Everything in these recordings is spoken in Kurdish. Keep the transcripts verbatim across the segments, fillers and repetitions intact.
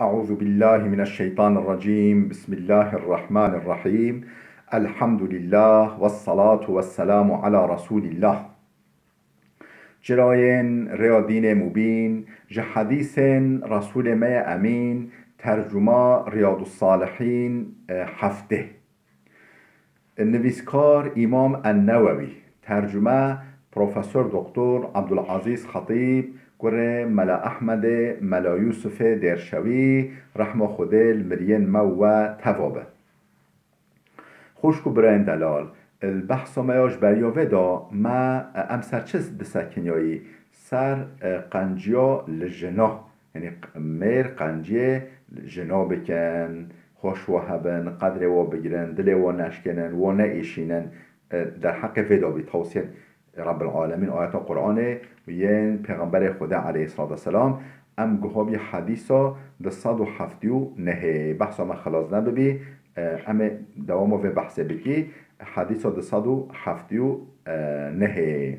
أعوذ بالله من الشيطان الرجيم. بسم الله الرحمن الرحيم. الحمد لله والصلاة والسلام على رسول الله. Çirayên rêya dînê mubîn, ji hedîsên Resûlê me ye Emîn, tercuma Riyadussalihîn, e, heftê. Nivîskar Îmam En-Newewî, tercume Profesor Doktor Abdulazîz Xetîb, kurê Mela Ehmedê, Mela Yûsifê Dêrşewî, rehma Xwedê li miriyên me û we teva be. Xwişk û birayên delal, li behsa me ya ji beriya vê de me, em ser çi disekiniyayî? Ser, e, qenciya li jina. Yanî q-, mêr qenciyê jina bikin, xweş wa hebin, qedrê wa bigirin, dilê wa neşkênin, wa neêşînin. E, derheqê vê de bî tawsiyên Rabbil Alemîn, ayeta Qur'anê û yên Pêxemberê Xwedê aleyhissalatu vesselam, em guha bî hedîsa du sed û heftê û nehê. Behsa me xilas nebibî, e, em ê dewama vê behsê bikî. Hedîsa du sed û heftê û nehê.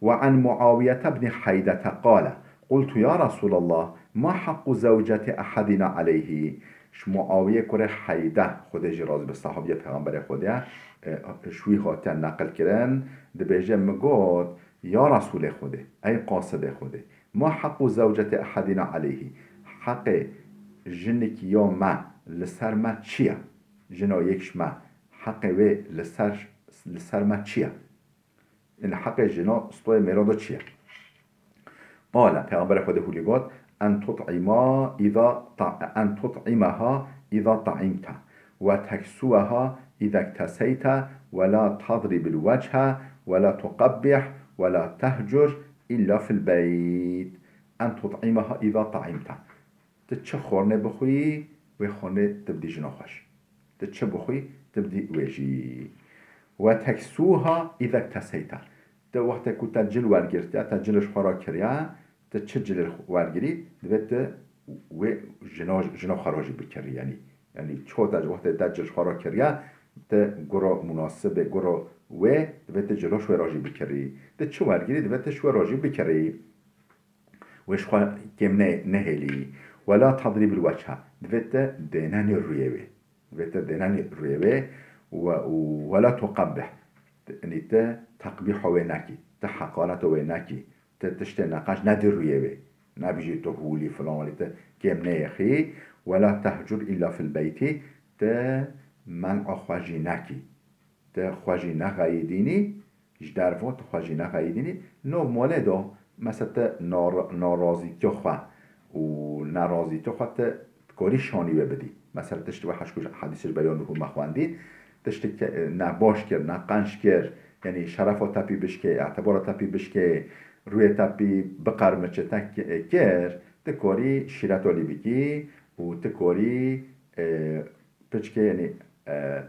وعن معاوية بن حيدة قال: قلت يا رسول الله، ما حق زوجة أحدنا عليه؟ Ji Muawiyê kurê Heyde, Xwedê jî razî be, sahabiya Pêxemberê Xwedê ye, e, ji wî hatiye neqil kirin, dibêje, min got, ya Resûlê Xwedê, ey qasidê Xwedê, ما حق زوجة أحدنا عليه؟ Heqê jinikî ya me li ser me çi ye? Jina yek ji me, heqê wê li ser, li ser me çi ye? Yanî heqê jina stoyê mêra de çi ye? Qale, Pêxemberê Xwedê hûlî got, أن تطعم إذا ط-، أن تطعمها إذا طعمت، وتكسوها إذا اكتسيت، ولا تضرب الوجه، ولا تقبح، ولا تهجر إلا في البيت. أن تطعمها إذا طعمت. Tu çi xwarnê bixwî, wê xwarnê tu bidî jina xwe jî. Tu çi bixwî, tu bidî wê jî. وتكسوها إذا اكتسيت. Tu wextê ku te cil wergirtiye, te cil ji xwe re kiriye, tu çi cilê wergirî, divê tu wê jina, jina xwe re jî bikirî. Yanî, yanî ço te wextê te cil ji xwe re kiriye, tu gura munasibê, gura wê, divê tu cila ji wê re jî bikirî. Tu çi wergirî, divê tu ji wê re jî bikirî. Wê ji xwe kêm ne-, nehêlî. ولا تضرب الوجه. Divê te dênenî rûyê wê. Divê te dênenî rûyê wê. We-, û ولا تقبح. Yanî te teqbîha wê nekî. Te heqareta wê nekî. Te tiştê neqenc nedî rûyê wê. Nebijî tu hûlî filan welî te kêm neyêxî. ولا تهجر إلا في البيت. Te men'a xwe jî nekî. Te xwe jî nexeyidînî, ji derve tu xwe jî nexeyidînî. Nav malê de, mesela te nar-, narazîtiya xwe û nerazîtiya xwe te dikarî şanî wê bidî. Mesela tişt wê heşku hedîsê ji beriya nû me xwendî, tiştek, e, nebaş kir, neqenc kir, yanî şerefa te pî bişkê, etibara te pî bişkê, rûyê te pî biqermiçe te ki-, kir, tu karî şîreta lî bikî û tu karî, e, piçkê, yanî, e,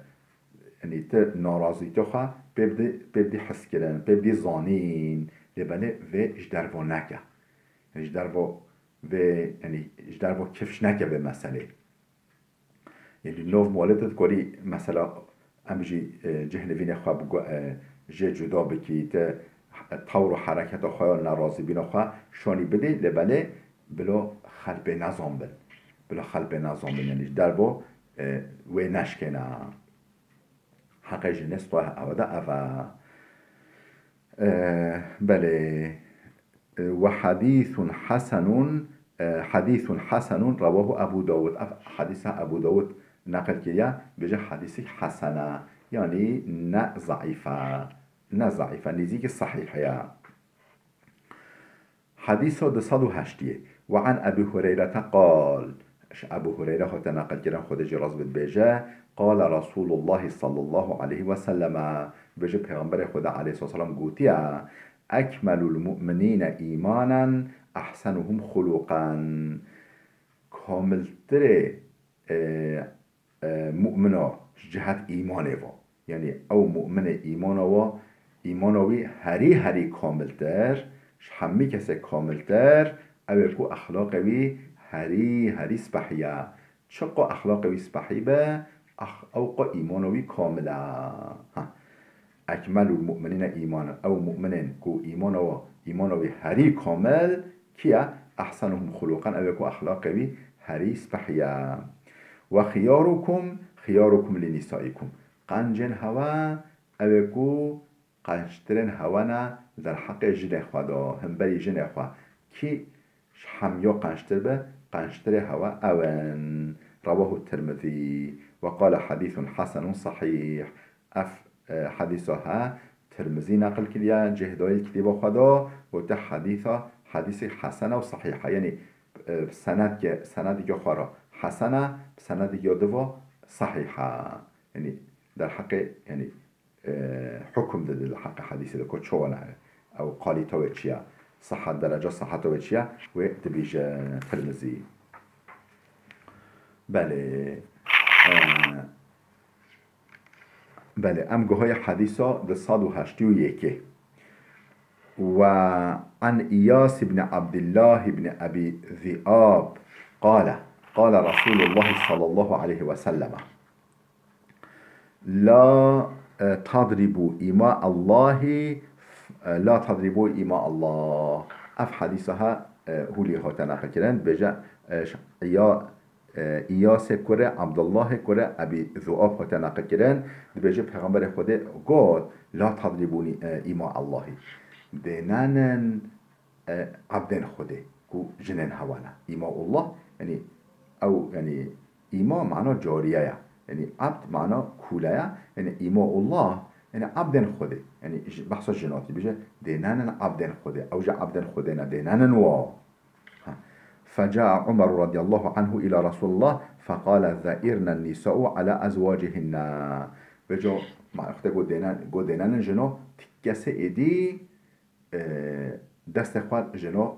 Yanî ti narazîtiya xwe pê bidî, pê bidî hiskirin, pê bidî zanîn, lê belê vê ji derva neke. Ji derva vê, yanî ji derva kifş neke vê meselê. Yanî nav malê tu dikarî mesela em jî, e, cih nivînê xwe bi gu-, e, jê cuda bikî, ti tewr û hereketa xwe ya nerazîbîna xwe şanî bidî, lê belê bila xelpê nezan bin. Bila xelpê nezan bin, yanî ji derva, e, wê neşkêne. Heqê jinê stoya ew de ev e. E, belê. E, وحديث حسن، e, حديث حسن رواه أبو داود. Ev hedîsa Ebû Dawud neqil kiriye, bêje hedîsek hesen e. Yanî ne zeîf e. Ne zeîf e, nêzîkî sehîh ye. Hedîsa du sed û heştê. وعن أبي هريرة قال، ji Ebû Hureyre hate neqilkirin, Xwedê jê razî be, dibêje, قال رسول الله صلى الله عليه وسلم، dibêje Pêxemberê Xwedê aleyhisselam gotiye, أكمل المؤمنين إيمانا أحسنهم خلقا. Kamiltirê, e, e, mumina ji cihet îmanê ve. Yanî ew muminê îmana we, îmana wî herî herî kamiltir, ji hemî kesê kamiltir, ew ê ku exlaqê wî herî herî spehî ye. Çiqo exlaqê wî spehî be, ex-, ew qo îmana wî kamil e. Ha. Ekmelul mu'minîne îmanen. Ew mu'minên ku îmana wa, îmana wî herî kamil, kî ye? Ehsenuhum xuluqan, ew ê ku exlaqê wî herî spehî ye. Ve xiyarukum, xiyarukum li nisaikum. Qencên hewe, ew ê ku qençtirên hewe ne li derheqê jinê xwe de, hemberî jinê xwe. Kî ji hemiya qençtir be, qençtirê hewe ew in. Rewahu Tirmizî. Ve qale hedîsun hesenun sahîh. Ev, e, hedîsa he Tirmizî neqil kiriye, cih dayî li kitêba xwe de, gote hedîsa, hedîsê hesen e û sahîh e. Yanî, e, senedke-, senedeke xwe re hesen e, senedeke diva sahîh e. Yanî, derheqê, yanî, e, hukum dide li heqê hedîsê de ku çawa ne, ew qalîta wê çi ye, sihet, dereca siheta wê çi ye, wê dibêje Tirmizî. Belê. E, belê, em guhayê hedîsa du sed û heştê û yekê. Ve an İyas ibn Abdullah ibn Abi Zîab qale, qale Resulullah sallallahu aleyhi ve sellem. La, e, tadribu ima Allahi, e, la tadribu ima Allah. Ev hedîsa ha, e, hûlî hate neqilkirin, dibêje, e, ş-, ya, e, İyasê kurê Abdullahê kurê Ebî Zuab hate neqilkirin, dibêje Pêxemberê Xwedê got, la tadribûnî, e, ima Allahi. Dê nenin, e, ebdên Xwedê, ku jinên hewa ne. Îmaullah, yanî ew, yanî îma mana cariye ye. Yanî ebd mana kûle ye. Yanî îmaullah, yanî ebdên Xwedê. Yanî ji, behsa jinatî bije, dê nenin ebdên Xwedê. Ew ji ebdên Xwedê ne, dê nenin wa. Ha. Feca'a Umer radiyallahu anhu ila Resulullah feqale zeirne nisa'u ala ezwacihinne. Veco, ma, Xwedê got dê nen-, got dê nenin jino, tikesê êdî e, destê xwe jino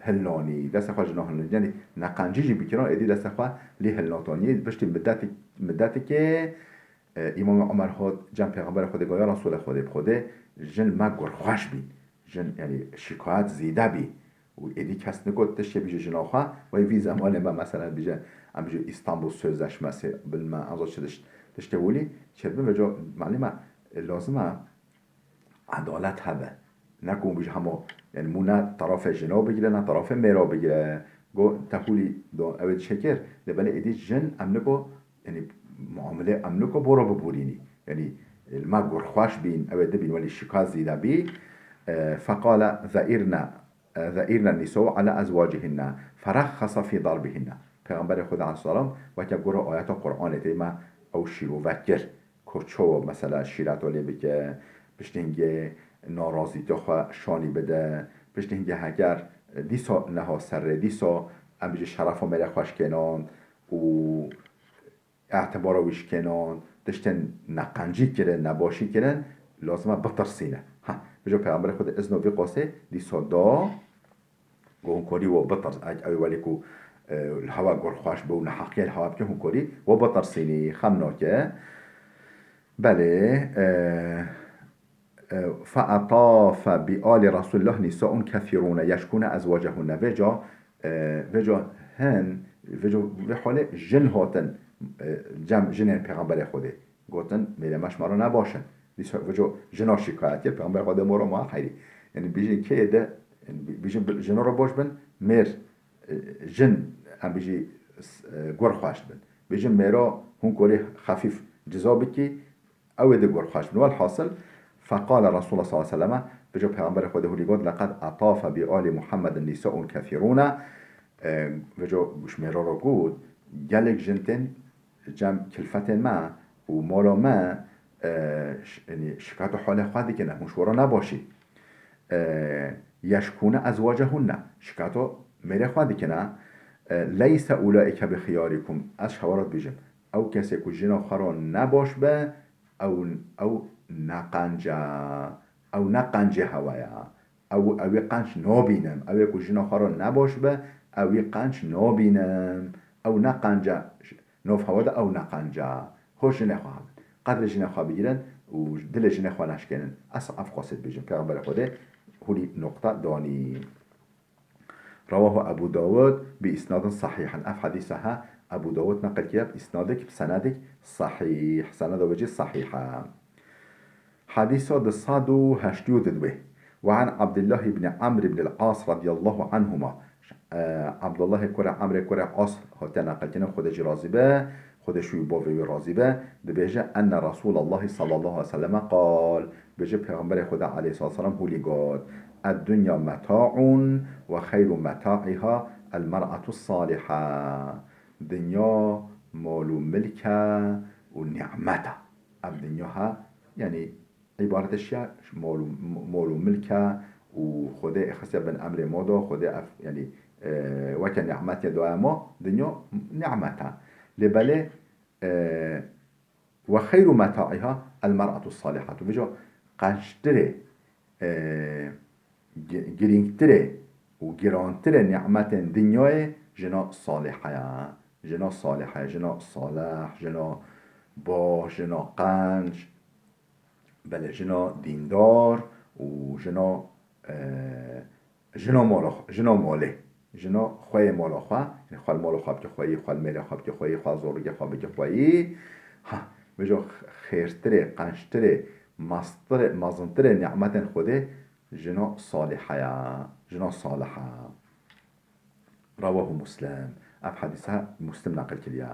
hilnanî, destê xwe jino hilnanî. Yanî neqencî jî bikirin, êdî destê xwe lê hilnatanî. Piştî midetik-, midetikê, e, Îmam Omer hot cem Pêxemberê Xwedê got, ya Resûlê Xwedê, bi Xwedê jin me gurxweş bîn. Jin, yanî şikayet zêde bî. Û êdî kes nigot tiştê bîje jina xwe, wey vî zemanê me, meselen, bîje, em bîje Îstanbul Sözleşmesi, bilme, ez çi tişt-, tiştê wilî, çêdibin veco, malî me, e, lazim e, edalet hebe. Ne ku bîje hema, yanî mû ne tarafê jina bigire, ne tarafê mêra bigire. Go te hûlî do, ew ê dişekir, lê belê êdî jin em niko, yanî muamelê em niko bora biborînî. Yanî, e, li me gurxweş bîn, ew ê dibîn, welî şikayet zêde bî. E, feqale zeirne, e, zeirne nisa'u ala ezwacihinne, ferehhasa fî darbihinne. Pêxemberê Xwedê aleyhisselam weke gora ayeta Qur'anê tê me ew şîrove kir. Ku çawa mesela şîreto lê bike, piştî hingê narazîtiya xwe şanî bide, piştî hingê heger dîsa neha serrê, dîsa em bêjin şerefa mêrê xwe şikênan û etibara wî şikênan, tiştên neqencî kirin, nebaşî kirin, lazim e bitirsîne. Ha, bêjo Pêxemberê Xwedê izno vî qasê dîsa da, Go hûn korî we bitirs-, ew, ew welê ku, e, li hewa gor xweş be û neheqiyê li hewa bike, hûn korî we bitirsînî, xem nake. Belê, e, e, fe etafe bi alî Resûlillah nîsaun kethîrûne yeşkûne ezwacehûne. Vêca, e, vêca hin, vêca vê halê jin hatin, e, cem jinên Pêxemberê Xwedê. Gotin, mêrê me ji me re ne baş in. Dîsa vico jina şikayet kir, Pêxember Xwedê moro ma heyrî. Yanî bêjin kê de, yanî bê-, bêjin bi-, jina re baş bin, mêr, e, jin, em bêjî, s-, e, gur xweş bin. Bêjin mêra hûn korî xefîf ciza bikî, ew ê di gur xweş bin. Welhasil, feqale Resulullah sallallahu aleyhi ve selleme, bêjo Pêxemberê Xwedê hûrî got, leqed etafe bi alî Muhammedin nîsaun kethîrûne. E, vêco ji mêra re got, gelek jin tên cem kilfetên me û mala me, e, ş-, yanî şikato halê xwe dikine, hûn ji we re nebaşî. E, yeşkûne ezwacehûnne, şikato mêrê xwe dikine. E, leyse ulaîke bi xiyarîkum, ez ji hewa re dibêjim, ew kesê ku jina xwe re nebaş be, ew, ew neqence, ew ne qencê hewa ye. Ew, ew ê qenc nabînim. Ew ê ku jina xwe re nebaş be, ew ê qenc nabînim. Ew ne qence, nav hewa de ew ne qence. Ho jinê xwe hebin. Qedrê jinê xwe bigîrin û dilê jinê xwe neşkênin. Ez ev qasê dibêjim. Pêxemberê Xwedê hûrî noqte danî. Rewahu Ebu Dawud bi isnadin sahîhin. Ev hedîsa he Ebu Dawud neqil kiriye bi isnadik, bi senedik sahîh. Seneda wê jî sahîh e. Hedîsa du sed û heştê û du. Ve an Abdullah ibn Amr ibn al-As radiyallahu anhuma. Ji e, Abdullahê kurê Emrê kurê As hatiye neqilkirin, Xwedê jî razî be, Xwedê ji wî bavê wî razî be, dibêje, enne Resûlallahî sallallahu aleyhi ve selleme qal, bêje Pêxemberê Xwedê aleyhissalatu vesselam hûlî got, Eddunya meta'un ve xeyru meta'iha el mer'atu saliha. Dinya mal û milk e û nîmet e. Ev dinya ha, yanî îbaret e şiya mol û, mol û milk e û Xwedê xistiye bin emrê ma da, Xwedê ev, yanî, e, weke nîmetê daye ma, dinya nîmet e. Lê belê, e, ve xeyru meta'iha el mer'atu salihatu. Vêca qençtirê, e, gi-, girîngtirê û girantirê nîmetên dinyayê jina salihe ye. Jina salihe, jina salih, jina baş, jina qenc. Belê, jina dîndar û jina, e, jina mala xwe, jina malê. Jina xweyê mala xwe, yanî xwe li mala xwe bike xweyî, xwe li mêrê xwe bike xweyî, xwe zorrîgê xwe bike xweyî. Ha, vêca xêrtirê, qençtirê, mastirê, mezintirê nîmetên Xwedê jina salîhe ya, jina salihe. Rewahu Muslim. Ev hedîsa Muslim neqil kiriye.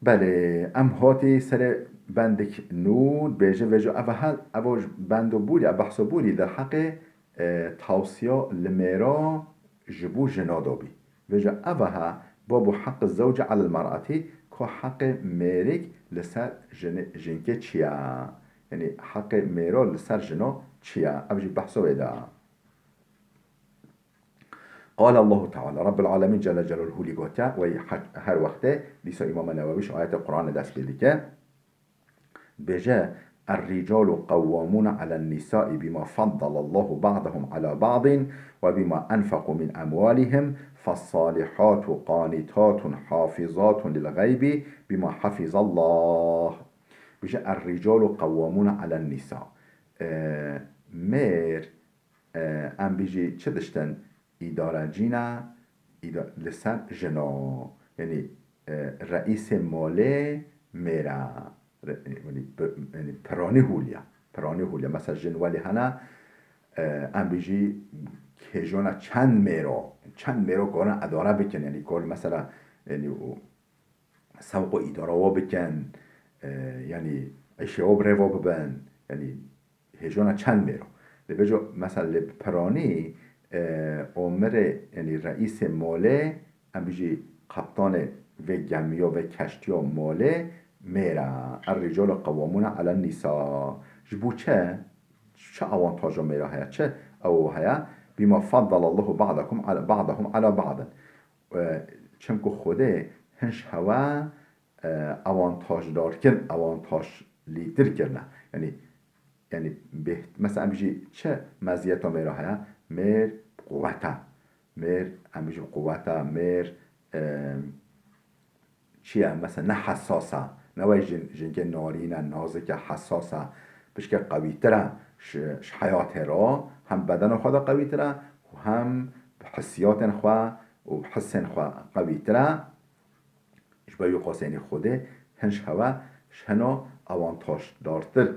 Belê, em hatî serê bendik nû, dibêje, vêca ev he, ev o ji bendo bûrî, ev behso bûrî derheqê, e, tawsiya li mêra ji bo jina de bî. Vêca ev he, babu haqqi zewci alel mer'ati, ka heqê mêrik li ser jin-, jinkê çi ye? Yanî heqê mêra li ser jina çi ye? Ev jî behso wê de. Qale Allahu Teala, Rabbul Alemîn Celle Celaluhu hûlî gotiye, wey he-, her wextê, dîsa Îmam Newewî ji ayetê Qur'anê dest pê dike. Dibêje, Er-ricalu qewwamûne alen nîsaî bîma faddalallahu ba'dahum ala ba'din ve bîma enfeqû min emwalihim, fassalihatu qanitatun hafizatun lil ğeybî bîma hafizallah. Dibêje, Er-ricalu qewwamûne alen nîsa. E, mêr, e, em bêjî çi diştin îdarecî ne, îda-, li ser jina. Yanî, e, reîsê malê mêr e. Re-, yanî, bi-, yanî piranî hûliye. Piranî hûliye. Mesela jin welî hene, e, em bêjî hêjana çend mêro, çend mêro karin edare bikin. Yanî kar mesela, yanî û sewq û îdara wa bikin, e, yanî îşê wa bi rê va bibin, yanî hêjana çend mêro. Dibêjo, mesela lê bi piranî, e, omirê, yanî reîsê malê, em bijî qeptanê vê gemiya, vê keştiya malê mêr e. Er-ricalu qewwamûne alen nîsa. Ji bo çi? Çi awantaja mêra heye? Çi ew heye? Bîma faddalallahu ba'dakum ala, ba'dahum ala ba'din. E, çimku Xwedê hin ji hewe, e, awantajdarkirin, awantajlîtir kirine. Yanî, yanî bêht-, mesela em bijî çi meziyeta mêra heye? Mêr bi quwet e. Mêr, em bijî bi quwet e, mêr, e, çi ye? Mesela ne hessas e. Ne wek jin, jinkê narîn e, nazik e, hessas e. Pişkê qewîtir e ji, ji heyatê re. Hem bedena xwe de qewîtir e û hem bi hissiyatên xwe û bi hisên xwe qewîtir e. Ji ber wî qasê, yanî Xwedê hin ji hewe ji hina awantajdartir,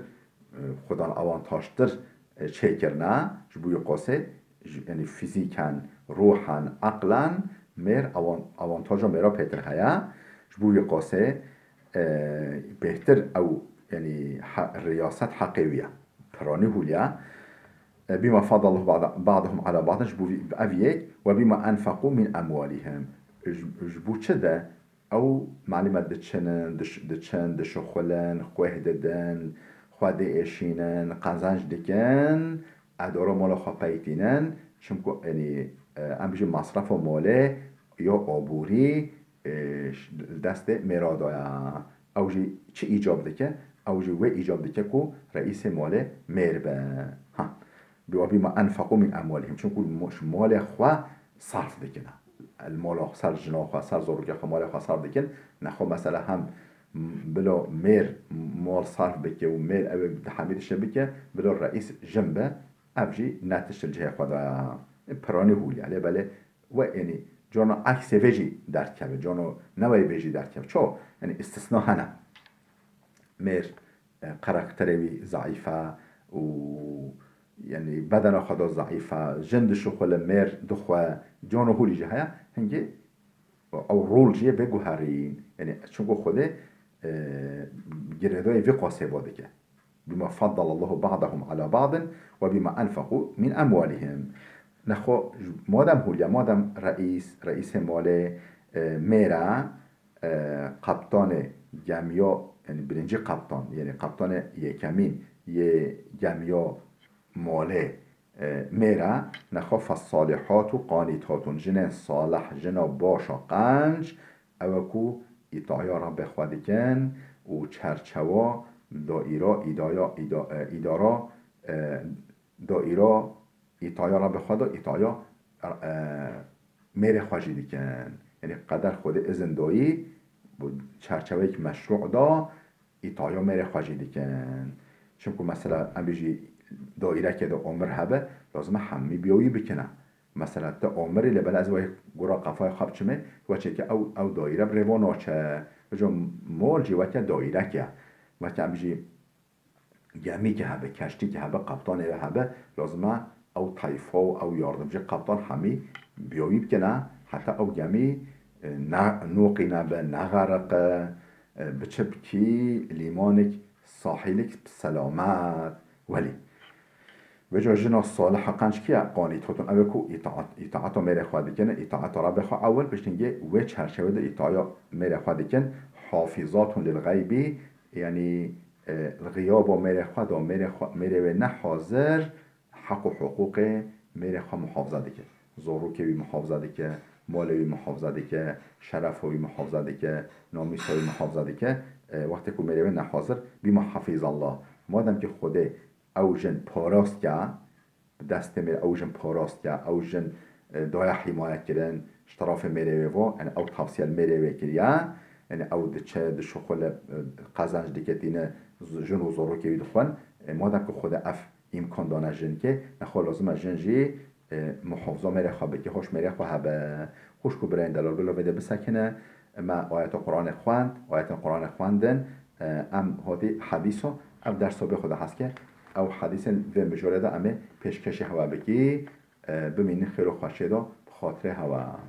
e, Xwedan awantajtir, e, çêkirine. Ji bo wî qasê, ji, yanî fîzîken, ruhen, eqlen mêr awan-, awantaja mêra pêtir heye. Ji bo wî qasê, e, bêhtir ew, yanî he-, riyaset heqê wî ye. Piranî hûliye. E, bîma fadallahu ba'da-, ba'dahum ala ba'din, ji bo vî, ev yek, ve bîma enfeqû min emwalihim. Ji, ji bo çi de ew malûm e diçinin, diş-, diçin, dişuxulin, xweh didin, xwe diêşînin, qezenc dikin, edara mala xwe peytînin, çimku, yanî, e, em bijî masrefa malê ya aborî, e, ş-, li destê mêra de ye. Ew jî çi îcab dike? Ew jî wê îcab dike ku reîsê malê mêr be. Ha. Bi-, ve bîma enfeqû min emwalihim. Çimku mo-, ji malê xwe sarf dikin. Li mala xwe, ser jina xwe, ser zarokê xwe, malê xwe sarf dikin. Nexwe mesela hem m-, bila mêr mal sarf bike û mêr ew ê bi hemî tiştê bike, bila reîs jin be, ev jî ne tişt li cihê xwe de ye. Piranî hûliye. Lê belê we, yanî, cana eksê vê jî derdikeve, cana neweyê vê jî derdikeve. Çawa? Yanî, îstisna hene. Mêr, e, karakterê wî zeîf e û yani bedena xwe da zeîf e, jin dişuxule, mêr dixwe, cano holî jî heye, hingê ew rol jê bê guherîn. Yani çunku Xwedê, e, girêdayî vê qasê va dike. Bima faddalallahu ba'dahum ala ba'din ve bima enfequ min emwalihim. Nexwe, madem hûliya, madem reîs, reîsê malê, e, mêr e, e, qeptanê gemiya, yani birinci qeptan, yani qeptanê yekemîn yê gemiya malê, e, mêr e, nexwe fessalihatu qanîtatun, jinên salih, jina baş a qenc, ew e ku îtaya Rabbê xwe dikin û çerçewa daîra îdaya, îda-, e, îdara, e, daîra îtaya Rabbê xwe de, îtaya, e, mêrê xwe jî dikin. Yani qeder Xwedê izin dayî, bi çerçeveyek meşrû da, îtaya mêrê xwe jî dikin. Çimku mesela em bêjî daîrekê de omir hebe, lazim e hemî biyawî bikine. Mesela te omirî lê bela ez wê gora qefayê xwe biçimê, weçê ke ew, ew daîre bi rêva naçe. Vêca mol jî weke daîrek e. Weke em bêjî gemî ke hebe, keştî ke hebe, qeptanê ve hebe, lazim e ew tayfa û ew yardimcî qeptan hemî biyawî bikine, heta ew gemî, e, ne, noqîne be, nexeriqe, e, biçe bi kî lîmanik, sahîlik bi selamet. Welî, vêca jina saliha qenc kî ye? Qanîtatun, ew ê ku îtaat, îtaata mêrê xwe dikin, îtaata Rabbê xwe ewil, piştî hingê wê çerçeve de îtaya mêrê xwe dikin, hafîzatun lil xeybî, yani, e, li xiyaba mêrê xwe de, mêrê xwe, mêrê wê ne hazir, heq û hiqûqê mêrê xwe muhafaza dike. Zorokê wî muhafaza dike, malê wî muhafaza dike, şerefa wî muhafaza dike, namûsa wî muhafaza dike. E, wextê ku mêrê wê ne hazir, bima hafîzallah. Madem ki Xwedê ew jin parast ke, bi destê mêrê ew jin parast ke, ew jin, e, daye hîmaye kirin, ji terafê mêrê wê ve, yani ew tavsiye li mêrê wê kiriye, yani ew diçe, dişuxule, e, qezenc dike tîne, z-, jin û zorokê wî dixwin. E, madem ku Xwedê ev îmkan dane jinkê, nexwe lazim e jin jî, e, muhafaza mêrê xwe bike, hoş mêrê xwe hebe. Xwişk û birayên delal, bila vê de bisekine, me ayeta Quranê xwend, ayetên Quranê xwendin, e, em hatî hedîsa, ev dersa bê xwe de hez ke, ew hedîsên vê mijolê de em ê pêşkêşî hewa bikî, e, bimînin xêr û xweşiyê de bi xatirê hewa.